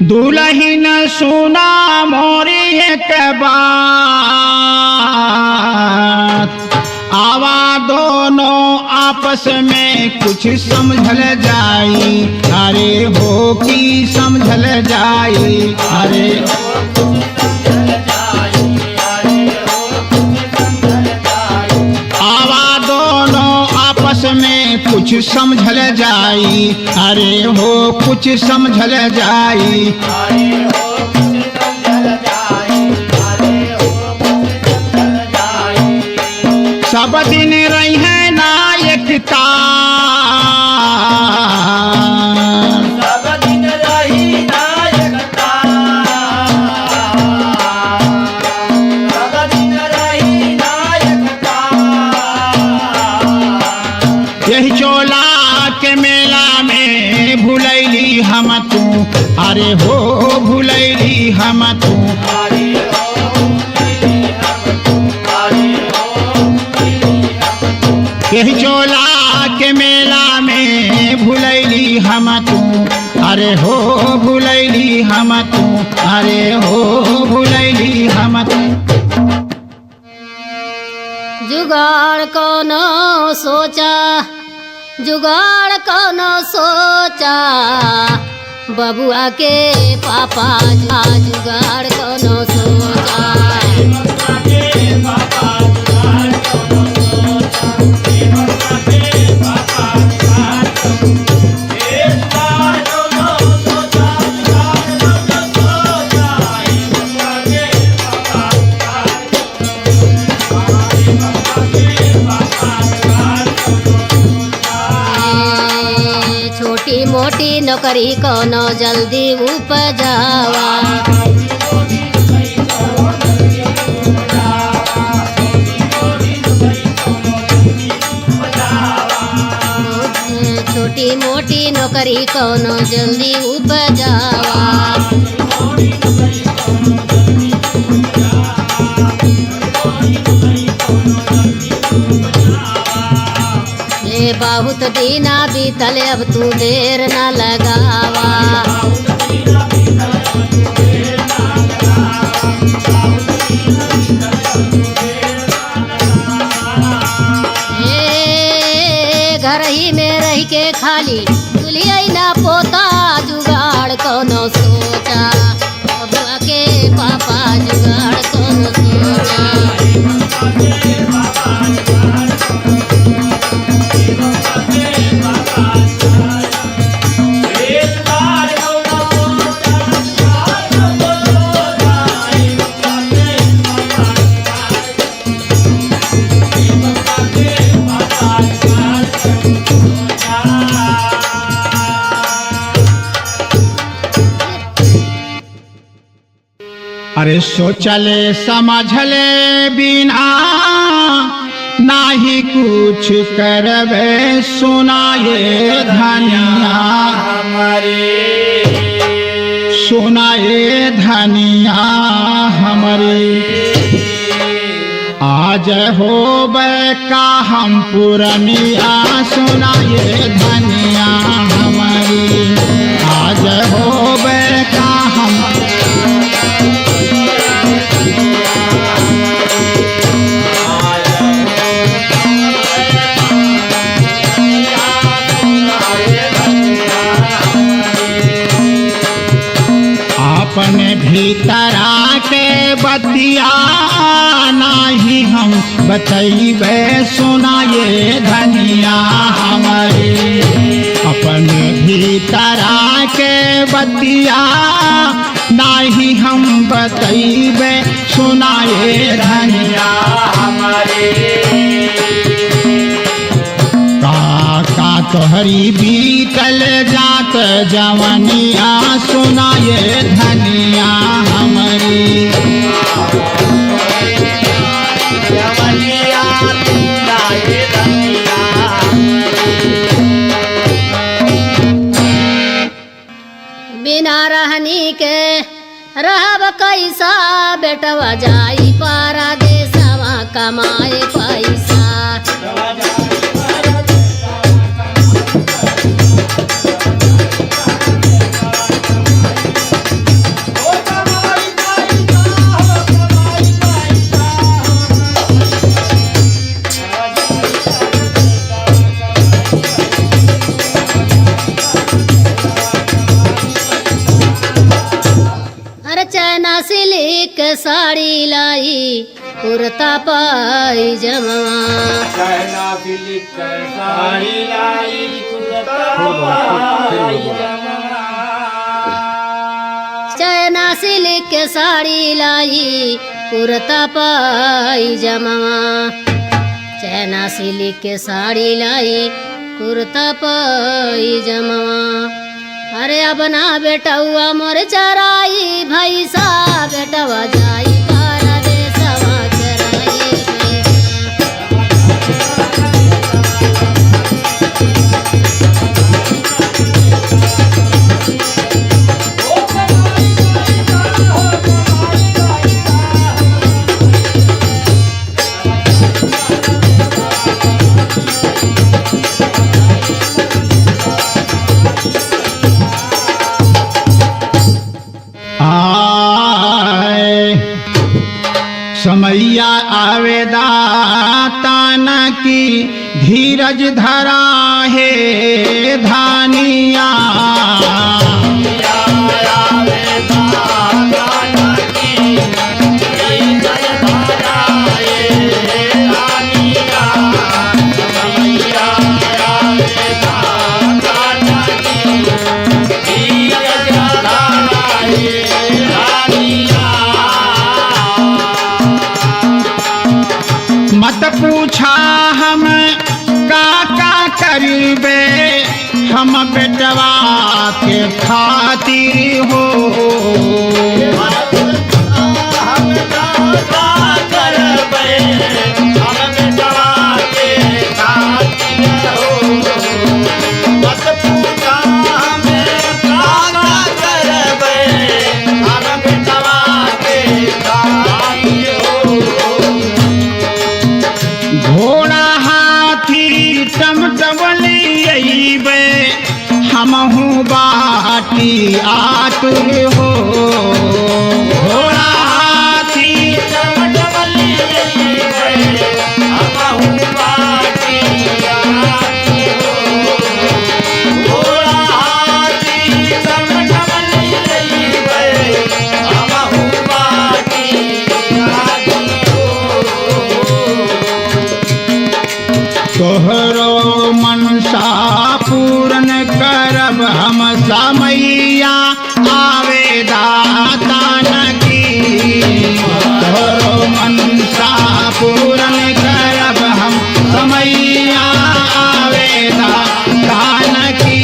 दुलहिन सुना मोरी एक बात, आवा दोनों आपस में कुछ समझल जाई। अरे हो की समझल जाई, अरे आवा दोनों आपस में कुछ समझल जाई। अरे हो कुछ समझल जाई। सब दिन रही है ना एकता, सब दिन रही ना एकता, सब दिन रही ना एकता। यही चोला के मेला में भुलैली हम तू। अरे हो भुलैली हम तू। अरे हो भुलैली हम तू, अरे हो भुलैली हम तू। यही चोला के मेला में भुलैली हम तू। अरे हो भुलैली हम तू, अरे हो भुलैली हम तू। जुगाड़ कोनो सोचा, जुगाड़ कोनो सोचा, बबुआ के पापा जुगाड़ कोनो सोचा। ए, छोटी मोटी नौकरी कोनो जल्दी उपजावा। छोटी मोटी नौकरी कोनो जल्दी उपजावा। ए बहुत दीना बीतल अब तू देर न लगावा। ए घर ही में रह के खाली दुलिया ना पोता, जुगाड़ कोनो सोचा, बबुआ के पापा जुगाड़ कोनो सोचा। अरे सोचले समझले बिना नाही कुछ करबे सुनाए धनिया, सुनाए धनिया हमारे। आज हो का हम पुरनिया, सुनाए धनिया हमारी। आज हो का हम। अपने भीतरा के बतिया नाही हम बतैबे सुनाए धनिया हमारे। अपने भीतरा के बतिया नाही हम बतैबे सुनाए धनिया हमारे। का तोहरी बीतल जात जवनिया, सुनाए धनिया हमारी। जवनिया सुनाए धनिया। बिना रहनी के रहब कैसा, बेटवा जाई पारा देसवा कमाए पैसा। के साड़ी लाई कुर्ता पाई जमा। चाइना सिल्क के साड़ी लाई कुर्ता पाई जमा। चाइना सिल्क के साड़ी लाई कुर्ता पाई जमा। चाइना सिल्क के साड़ी लाई कुर्ता पाई जमा। अरे अब ना बेटौआ मोर चराई भैसा बेटवा जाई परदेसवा चराई भैसा। आए समैया आवेदा ताना की धीरज धरा है धानिया। मत पूछा हम का का करबे हम बेटवा के खातिर हो। घोड़ा हाथी टमटमली अइबे हमहू बाटी आतुर हो। घोड़ा हाथी टमटमली अइबे हमहू बाटी आतुर हो। घोड़ा हाथी टमटमली अइबे हमहू बाटी आतुर हो। तोहरो मनसा पूर्ण करब हम समैया आवेदा तानकी। तोहरो मनसा पूर्ण करब हम समैया आवेदा तानकी।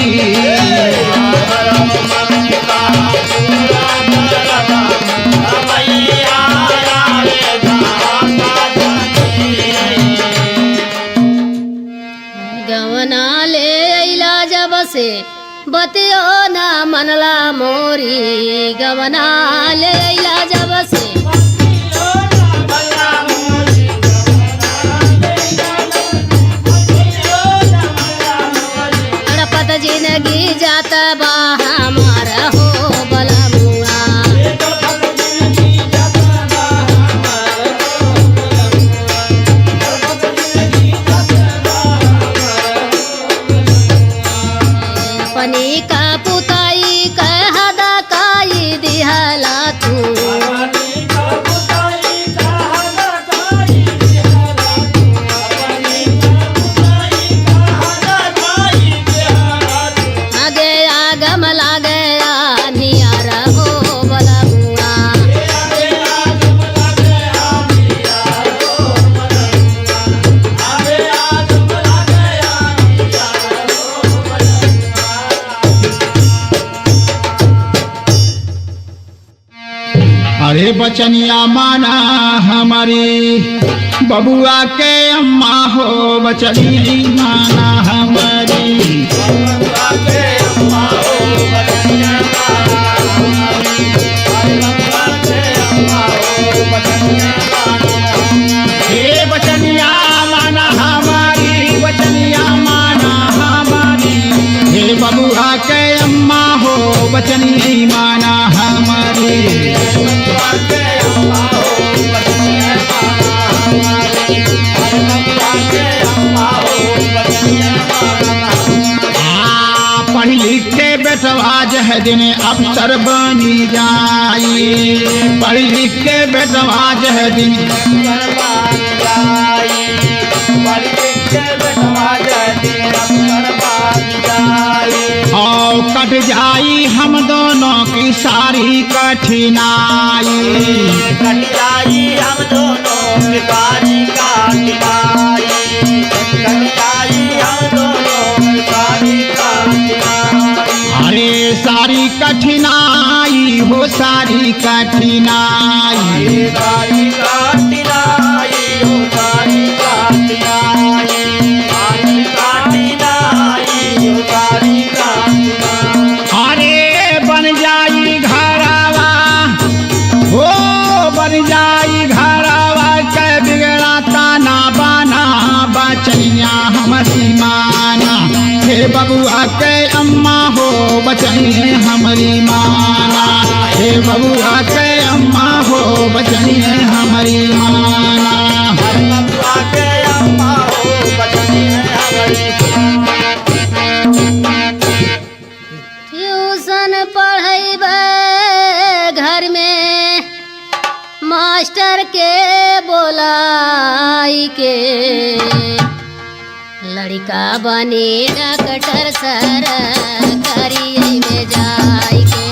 गवना ले अइला जब से बतियो ना मनला मोरी। गवना ले अइला जब से तड़पत जिंदगी जात बा हमार हो बलमुआ। अपनी का पुताई कहदा काई दिहला तू। आगे आगम लागया नियार हो बलमुआ। अरे बचनिया माना हमारी बबुआ के अम्मा हो बचनिया माना हमारी। हे बचनिया माना हमारी बचनिया माना हमारी। हे बबुआ के अम्मा हो बचनिया माना हमारी। आ पढ़ लिख के बेटवा जह जह दिन अफसर बनी जाई, पढ़ लिख के बेटवा जह दिन और कट जाई हम दोनों की सारी कठिनाई। कट जाई हम दोनों की सारी कठिनाई, कट जाई हम दोनों की सारी कठिनाई। अरे सारी कठिनाई हो सारी कठिनाई, सारी कठिनाई हो सारी कठिनाई, सारी कठिनाई हो सारी कठिनाई। अरे बन जाई घरावा हो बन जाई घरावा के बिगड़ा ताना बाना, बचैया हमारी माना। हे बबुआ के अम्मा हो बचैया हमारी माना, हे बबुआ के अम्मा हो बचैया हमारी माना। बबुआ के अम्मा हो बचैया हमारी। ट्यूशन पढ़ैबे घर में मास्टर के बोलाई के, लड़का बनी डॉक्टर सर करिए में जाई के।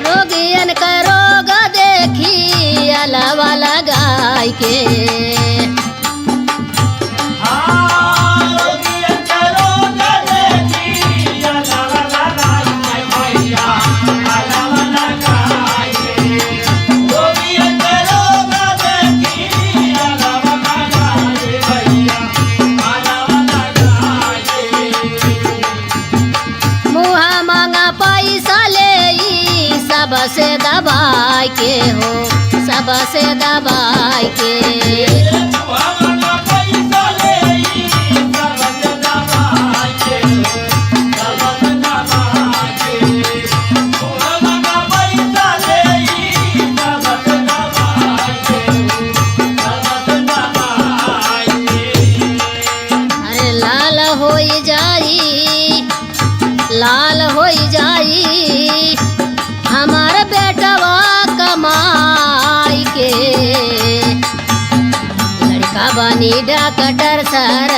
रोगियन का रोग देखी अलावा लगाई के, मुहा मांगा पैसा ले सबसे दबाई के हो सबसे दबाई के। अरे लाल होई जाई लाल होई जाई हमार बेटवा कमाई के, लड़का बनी डॉक्टर सर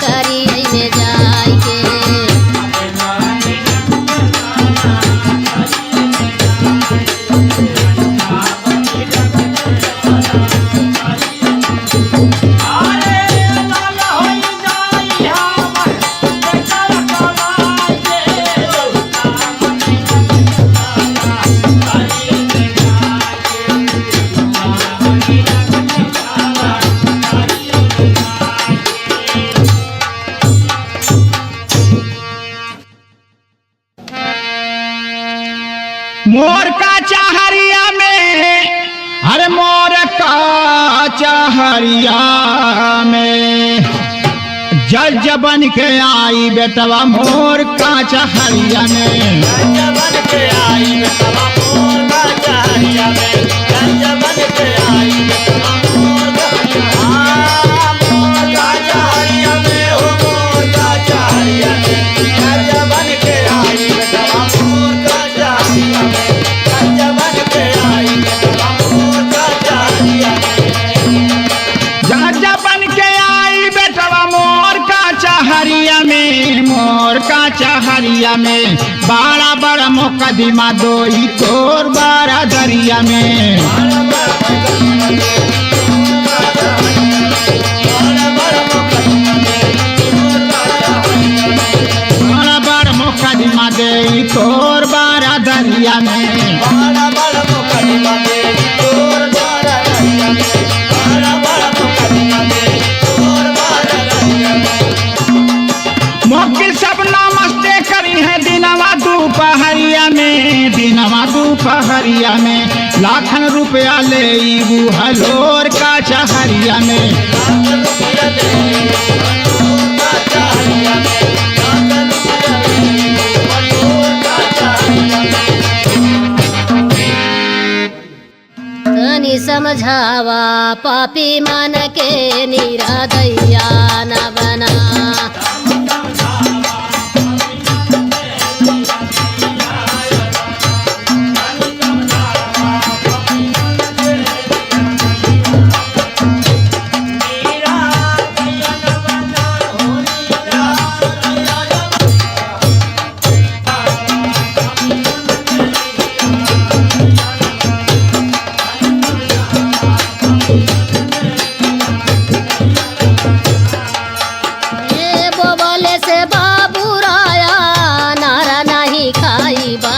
करी में जाई के। मोर का चाहरिया में, अरे मोर का चाहरिया में जल जबन के आई बेटवा मोर का चाहरिया में। जबन के आई बेटवा मोर का चाहरिया में, जबन के आई बेटवा मोर का चाहरिया में, हो मोर का चाहरिया में, जबन के आई बेटवा मोर का चाहरिया में, जबन के आई बेटवा मोर का चाहरिया में। जबन के आई बेटवा मोर का चाहरिया में, मोर का चाहरिया में बड़ा बड़ा मुकदमा दोई तोर बारा दरिया में। बड़ा बड़ा मुकदमा देई तोर बारा दरिया में। बड़ा बड़ा मुकदमा दे तोर बारा दरिया में, बड़ा बड़ा मुकदमा दे तोर बारा दरिया में। मोकिल सब नमस्ते करी है दिनवा दोपहरिया में, दोपहरिया में लाखन रुपया ले हलोर का चहरिया में। तनी समझावा पापी मन के निरादैया न बना। ए बोबले से बाबू राया नारा नहीं खाई बा।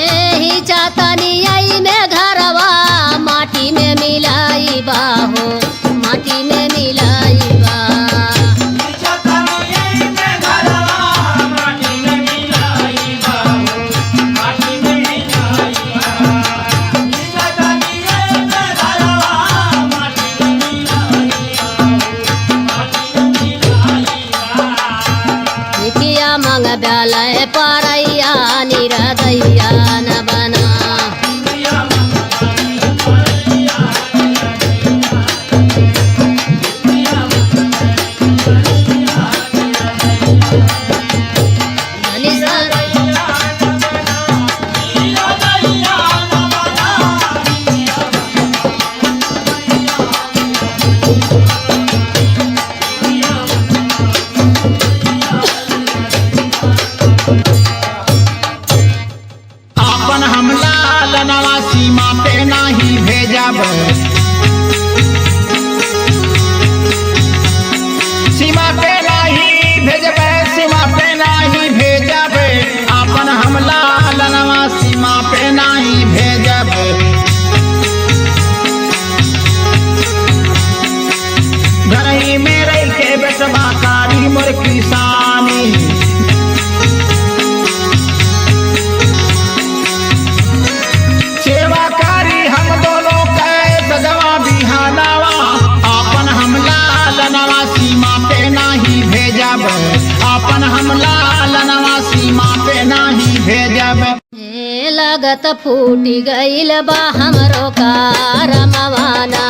एही चातनी आई में घरवा माटी में मिलाई बा हो माटी में मिलाई बा। भिखिया मंग ब्यालय पारैया निरदैया न बना। धनी सा- आपन हमला लनवा सीमा पे नाही भेजब, सीमा पे नाही भेजब, सीमा पे नाही भेजब, आपन हमला लनवा सीमा पे नाही भेजब। घरही में रह के बेटवा कारी मोर किसानी, सेवाकारी हम दोनों कै सजवा बिहानावा, आपन हमला लनवा सीमा पे नाही भेजब, आपन हमला लनवा सीमा पे नाही भेजब। ए लागत फूटी गईल बा हमरो कारमवाना।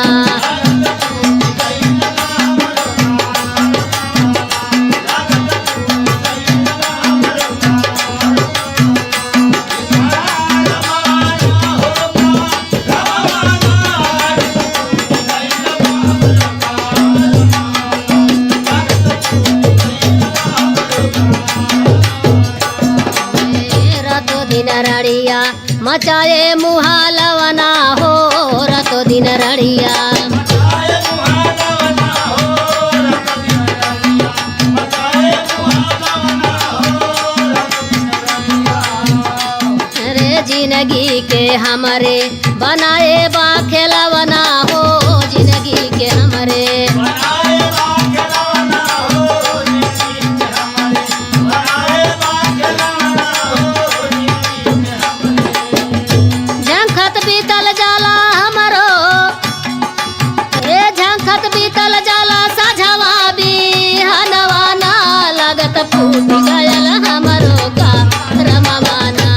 ए रातो दिन रड़िया मचाए मुहालवना हो रातो दिन रड़िया। अरे जिंदगी के हमरे बनाए बा खेलवना हो जिंदगी के हमरे। झंखत बीतल जाला हमरो ए झंखत बीतल जाला साझवा बिहनवा ना लागत फूट गयल हमरो का रमवाना।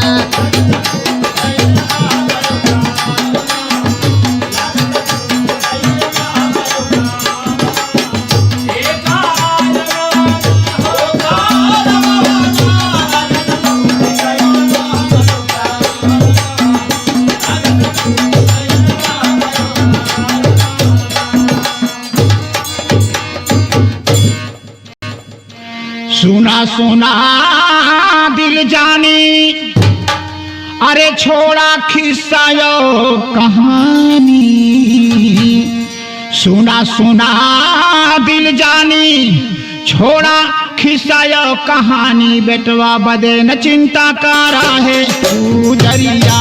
सुना सुना दिल जानी, अरे छोड़ा खिस्सा यो कहानी, सुना सुना दिल जानी, छोड़ा खिसायो कहानी बेटवा बदे न चिंता करा है गुजरिया।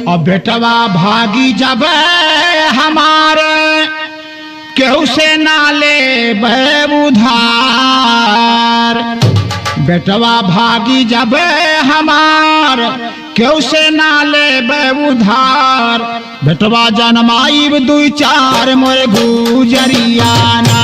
और बेटवा भागी जब हमारे केहू से ना ले उधार। बेटवा भागी जब हमार केहू से ना ले उधार। बेटवा जनमाइब दुई चार मोरे गुजरिया ना।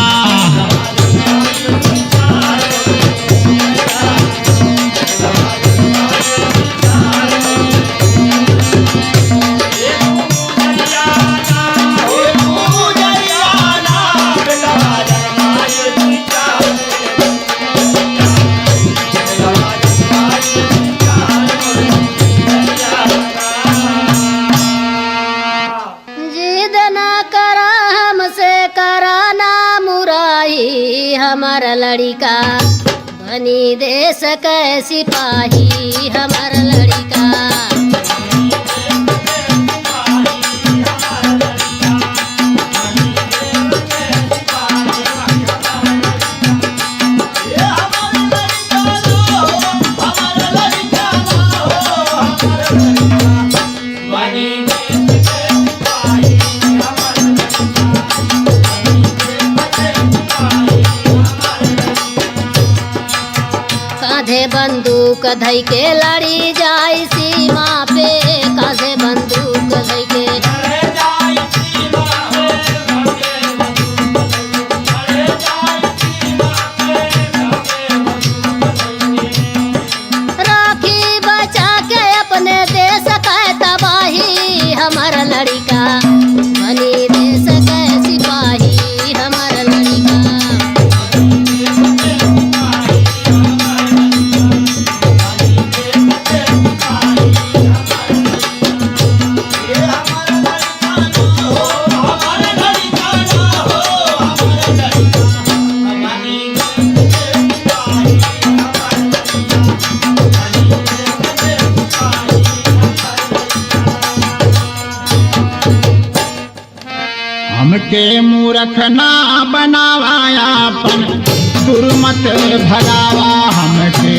जिद ना करा हमसे करा ना मुराई हमारा लड़का बनी देश के सिपाही हमारा लड़का। कांधे बंदूक धई के लड़ी जाई सीमा पे कांधे बंदूक धई के। राखी बचा के अपने देश का तबाही हमारा लड़का बनी देश के सिपाही हमारा लड़का। हमके मूरख ना बनावाया अपन दुर्मत भगावा हमके।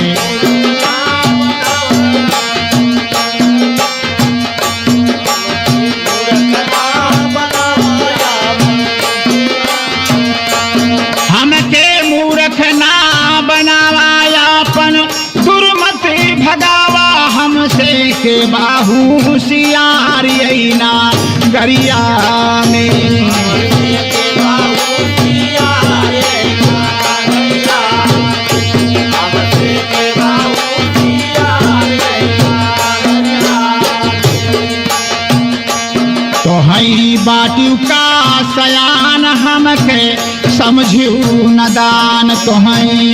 हमके मूरख ना बनावाया अपन दुर्मत भगावा हमसे के बाहू होशियार ना गरिया में। तो हई बाटू का सयान हमके समझू नदान तो हई।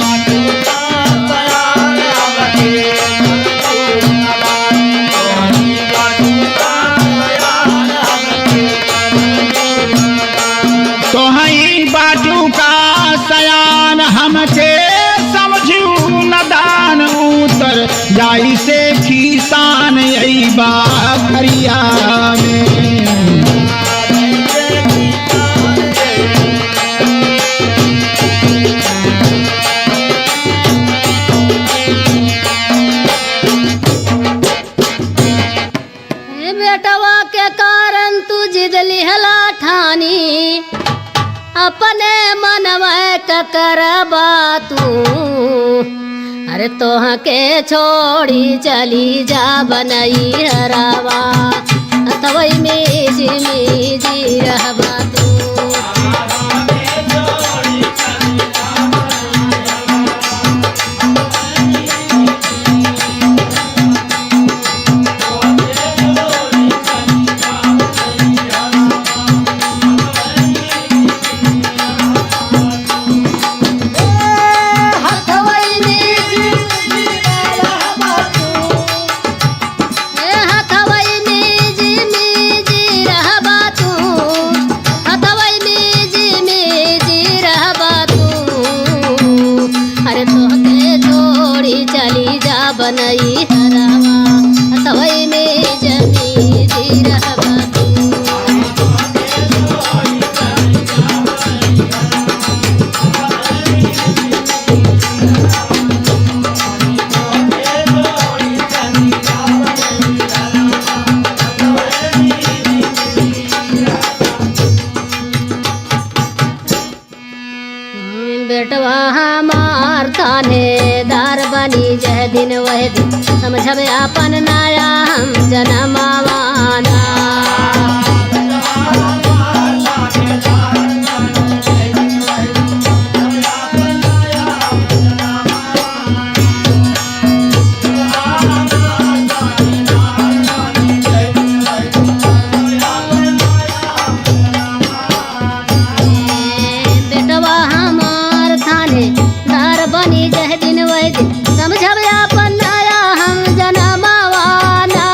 तो हई बाटू का सयान हमके समझू नदान उतर जाई से खीसान अइबा खरिया में। ए बेटवा के कारण तू जिद लिहला ठानी अपने मनवा के करबा तू। अरे तोह के छोड़ी चली जा बनई हरावा अथवई में जी जी रहबा तू। हथवई में जी जी रहबा तू। जह दिन वह दिन समझब अपन नया हम जनमावाना। बेटवा हमार थाने दार बनी जह दिन वह दिन समझब अपन नया हम जनमावाना।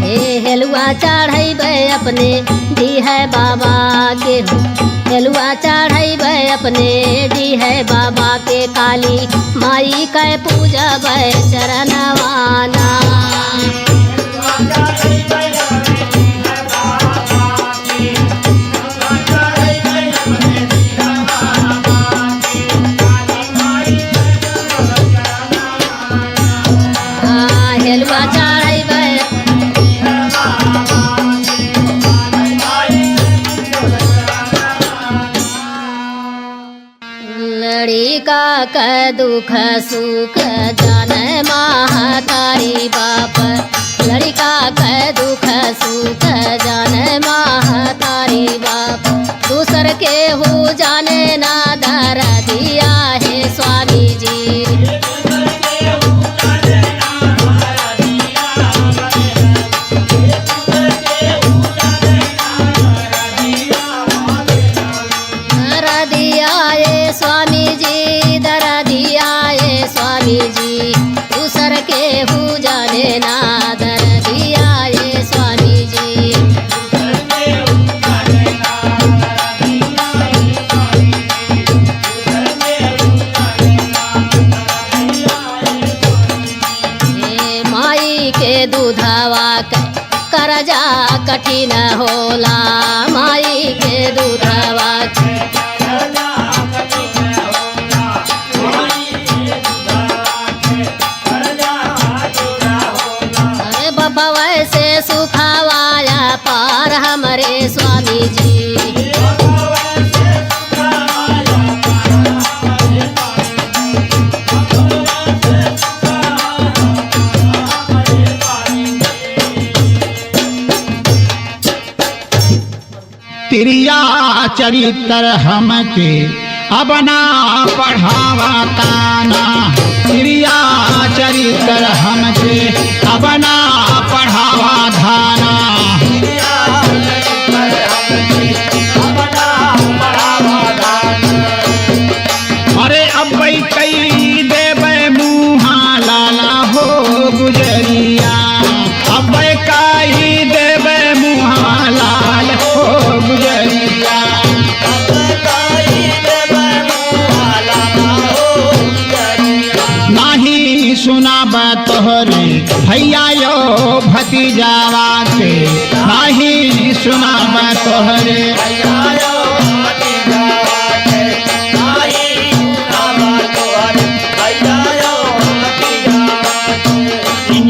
हे हेलुआ चढ़ैबै अपने दी है बाबा के हो, हेलुआ चढ़ैबै अपने दी है बाबा के, काली माई के पूजबै चरणवाना। हेलुआ चढ़ैबै लड़िका के दुख सुख जाने महतारी बाप, लड़िका के दुख सुख जाने महतारी बाप, दूसर के हो जाने ना धर दिया है स्वामी जी। दर दिया ये स्वामी जी, दर दिया ये स्वामी जी, दूसर के हु जाने ना दर दिया ये स्वामी जी। हे माई के दूधवा के करजा कठिन होला, माई के दूधवा के अरे बाबा वैसे सुखावाया पार हमारे स्वामी जी। तिरिया चरित्र हमके अब ना पढ़ावा ताना, तिरिया चरित्र हमके अब ना पढ़ावा धाना। अरे अब कई देवे मुहा लाला हो गुजरिया, अब कई देवे मुहा लाल हो गुजरिया। नाही सुनाब तोहरे भैया यो भतीजावा के, नाही सुनाब तोहरे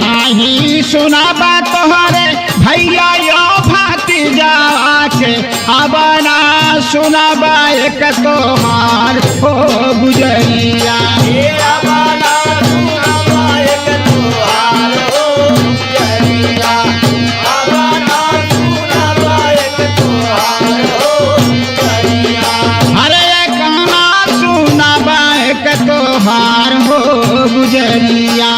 नाही सुनाब तोहरे भैया यो भतीजावा के, अब ना सुनाब एक तोहार हो गुजरिया। अरे कहाँ सुनाब एक तोहार हो गुजरिया।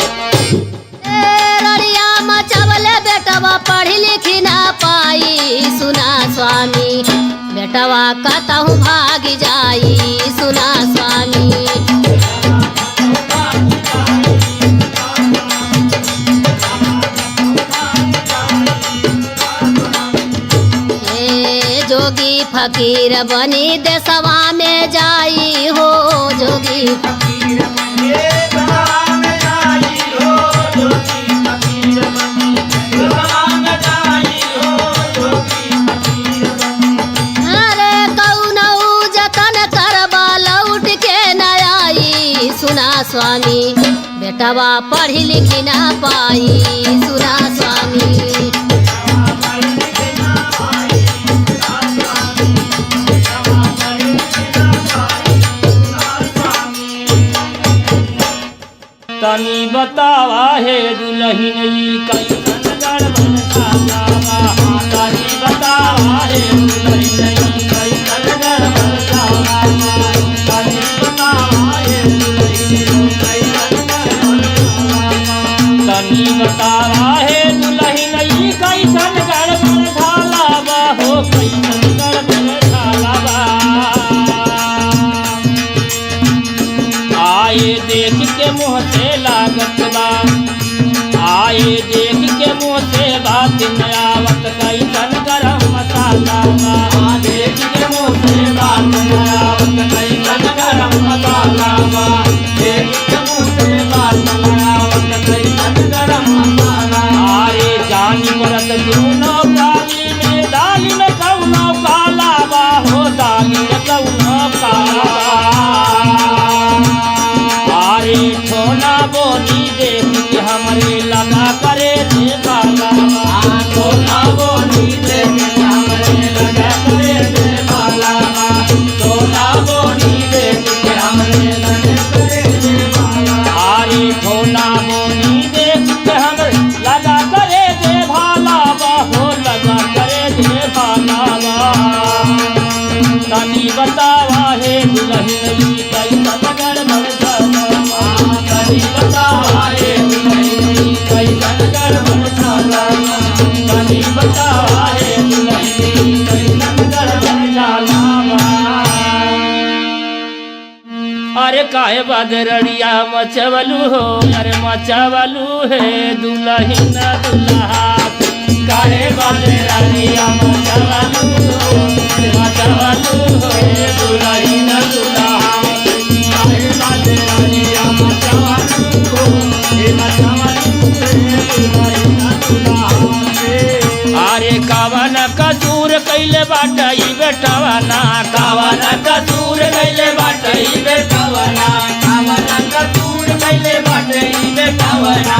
ए रड़िया मचवले बेटवा पढ़ी लिखी ना पाई सुना स्वामी, बेटवा कतहु भाग जाई सुना स्वामी। ए जोगी फकीर बनी देसवा में जाई हो, जोगी सुना स्वामी, बेटवा पढ़ी लिखी ना पाई सुना स्वामी। तनी बतावा हे दुलहिन ई कैसन गड़बड़ सालावा। तनी बतावा हे दुलहिन ई कैसन गड़बड़ सालावा। तनी बतावा हे दुलहिन ई कैसन गड़बड़ सालावा। तनी बतावा हे दुलहिन ई कैसन गड़बड़ सालावा हो कैसन गड़बड़ सालावा। आए देख के मुँह से लागत बा, आए देख के मुँह से बात न आवत कैसन गरम मसाला बा। देख के मुँह से बात न आवत कैसन गरम मसाला बा। देख के मुँह से बात न आवत कैसन गरम मसाला। आरे जानी मरत दूनो काली में दाली में कौनो काला बा हो दाली में कौनो काला बा। अरे ठोना बोली देख के हमरे लगा करे दे बाला। ठोना बोली देख के हमरे लगा करे दे बाला। ठोना बोली देख के हमरे लगा करे दे बाला। अरे ठोना बोली देख के हमरे लगा करे दे भाला बा हो लगा करे दे भाला बा। तनी बतावा हे दुलहिन ई कैसन गड़बड़ सालावा। तनी बतावा हे दुलहिन ई कैसन गड़बड़ सालावा। तनी बतावा हे दुलहिन ई कैसन गड़बड़ सालावा। अरे काहे बदरड़िया मचवलू हो, अरे मचवलू हे दुलहिन दुल्हा। काहे बदरड़िया मचवलू हो, मचवलू हे दुलहिन दुल्हा। काहे बदरड़िया मचवलू हो, मचवलू हे दुलहिन दुल्हा। अरे कावन कसूर कैले बाटई बेटवना, कावन कसूर कैले बाटई बेटवना, कावन कसूर कैले बाटई बेटवना।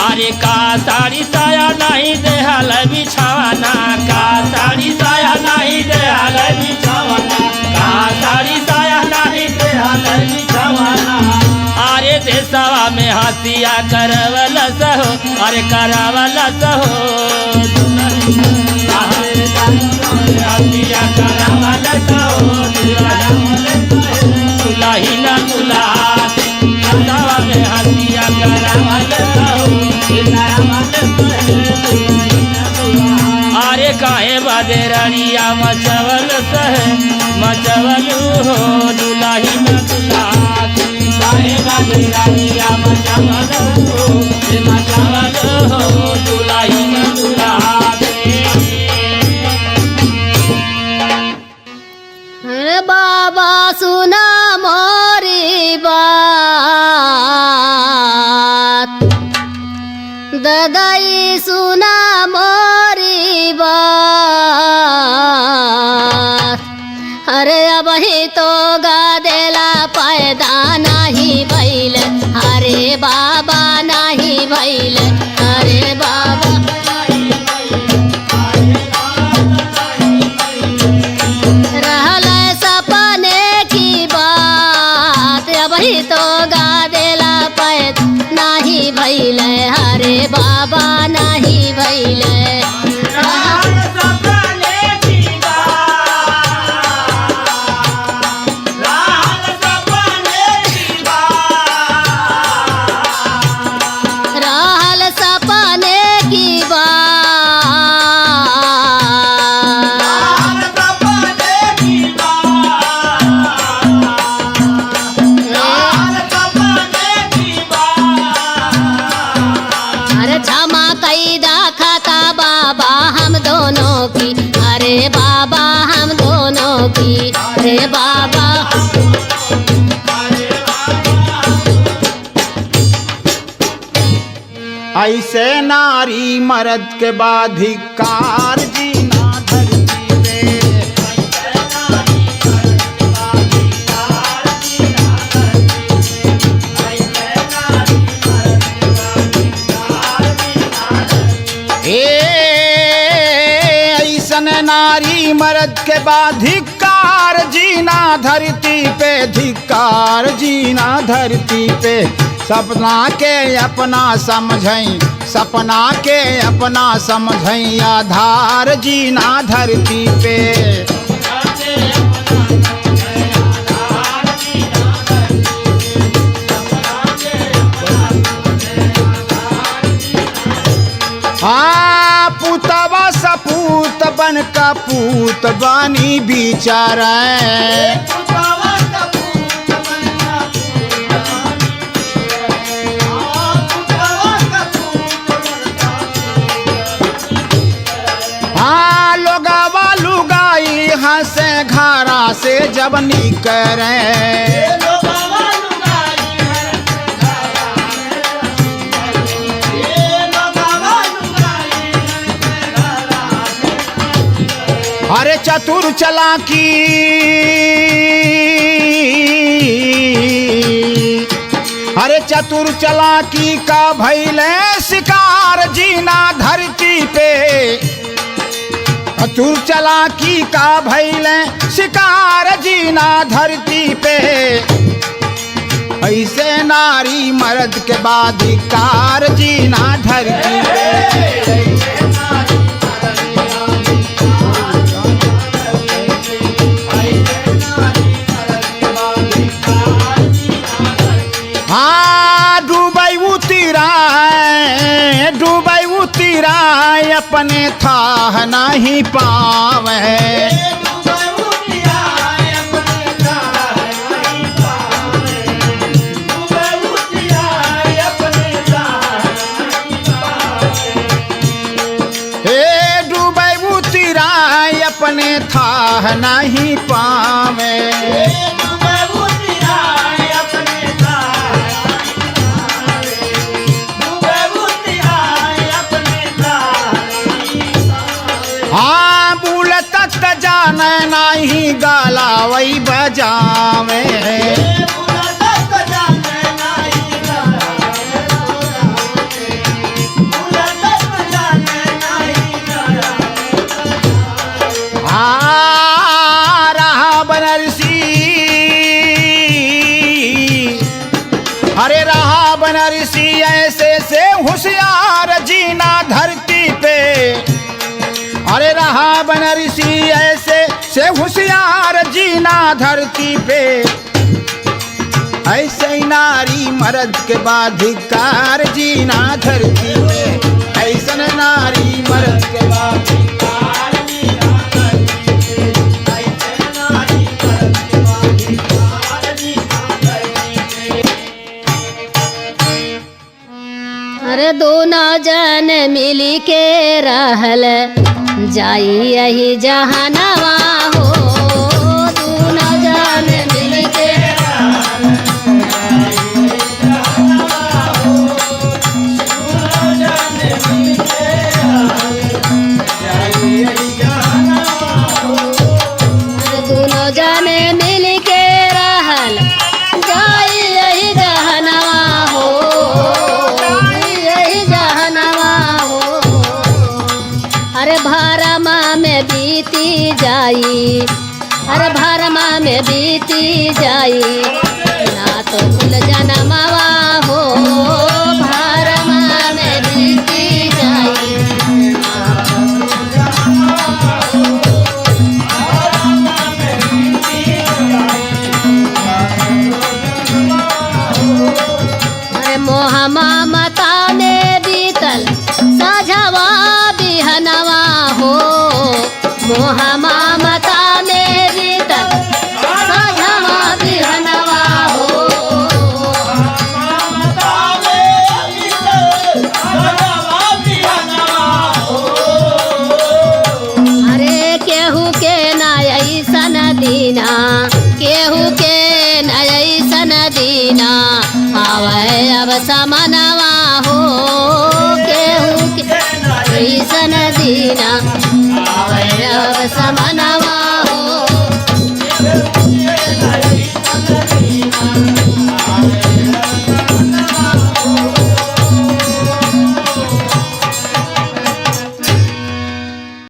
अरे का साड़ी साया नहीं देहल बिछावना, का साड़ी साया नहीं देहल बिछावना, का साड़ी साया नहीं देहल बिछावना। अरे देशवा में हसिया करवल सहो, अरे करवल सहो हसिया करवल सहो दुलहिन दुल्हा। देशवा में हसिया करवल सहो। अरे काहे बदरड़िया मचवल सह मचवलू हो दुलहिन दुल्हा। काहे बदरड़िया मचवल हो मचवल हो दुलहिन दुल्हा। अरे बाबा सुना मोरी बात, ददाई सुना मोरी बात। अरे अब ही तो गादेला पैदा नहीं भइल, अरे बाबा नहीं भइल, अरे बाबा रहल सपने की बात। अबही तो गादेला पैद नाही भइल, अरे बाबा नाही भइल। रहल सपने की बात। अरे क्षमा कैदा खाता बाबा हम दोनों की, अरे बाबा हम दोनों की, अरे बाबा। ऐसे नारी मर्द के बाधिकार जीना धरती पे। नारी मर्द के बाद धिक्कार जीना धरती पे, धिक्कार जीना धरती पे। सपना के अपना समझई, सपना के अपना समझई आधार जीना धरती पे। आ पुतवा सपूत बन का पूत बानी बिचारा। हाँ लोगावा लुगाई हंसे घरा से जब निकरे। अरे चतुर चलाकी, अरे चतुर चलाकी का भैले शिकार जीना धरती पे। चतुर चलाकी का भैले शिकार जीना धरती पे। ऐसे नारी मर्द के बाधिकार जीना धरती पे। हाँ डूबई उतरा, डूबई उतरा अपने थाह नहीं पावे। हे डूबई उतरा अपने थाह नहीं पावे। हाँ बोल तत जान नहीं गाला वही बजावे। आ रहा बनरसी, अरे रहा बनरसी ऐसे से होशियार जीना धरती पे। अरे रहा बनरसी ऐसे से होशियार जीना धरती पे। ऐसे ही नारी मर्द के बाधिकार जीना धरती पे। ऐसन नारी मर्द के बाधिकार जीना धरती पे। ऐसे नारी मर्द के बाधिकार जीना धरती पे। अरे दोनों जन मिली के रहल जाई यही जहनवा हो। दोनों जन मिल के दोनों जन मिल के रहल जाई यही जहनवा हो, यही जहनवा हो। अरे भारमा में बीती जाई, अरे भारमा में बीती जाई ना तो कुल जनमवा हो। भारमा में बीती जाई। अरे मोहमा मता में बीतल साझावा बिहनवा हो। मोहमा मता में बीतल साझावा बिहनवा हो। अरे केहू के ना ऐसन दीना, केहू के ना ऐसन दीना आवे अब समनवा